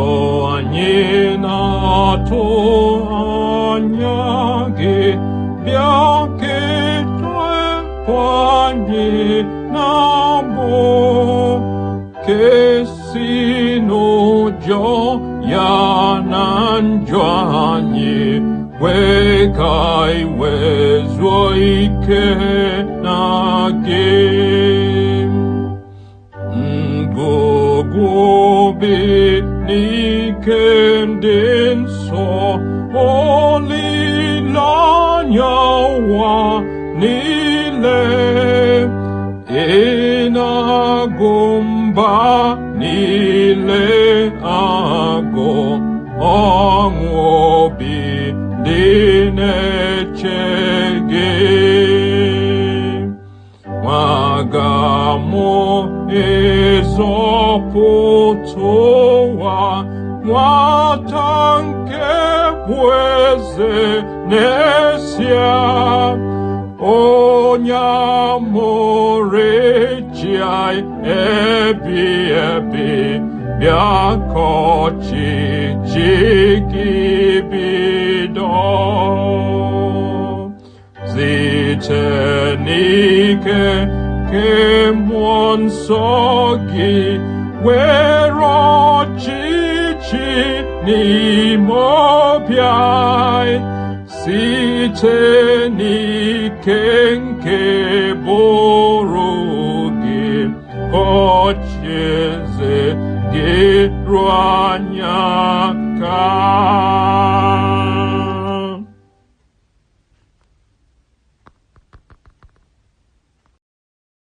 Anyị na-atụ anya gị, bịa ka ịtọpụ anyị n'agbụ, ka esi n'ụjọ ya na njọ anyị wee ka anyị wee zuo ike na gị. Ngụgụ obi n'ike ndị nsọ, olileanya ụwa niile, ị na-agụ mba niile agụ, ọṅụ obi dị na-eche gị. Nwagamụ ịzọpụta ụwa, nwata nke bụ eze n'ezie, onye amụrụ chi anyị ebi ebi, bịa ka ọchịchị gị bido. Site n'ike nke mmụọ nsọ gị, were ọchịchị n'ime obi anyị, site n'ike nke bụrụ gị, ka ọchịeze gị ruo anyị aka. Amen.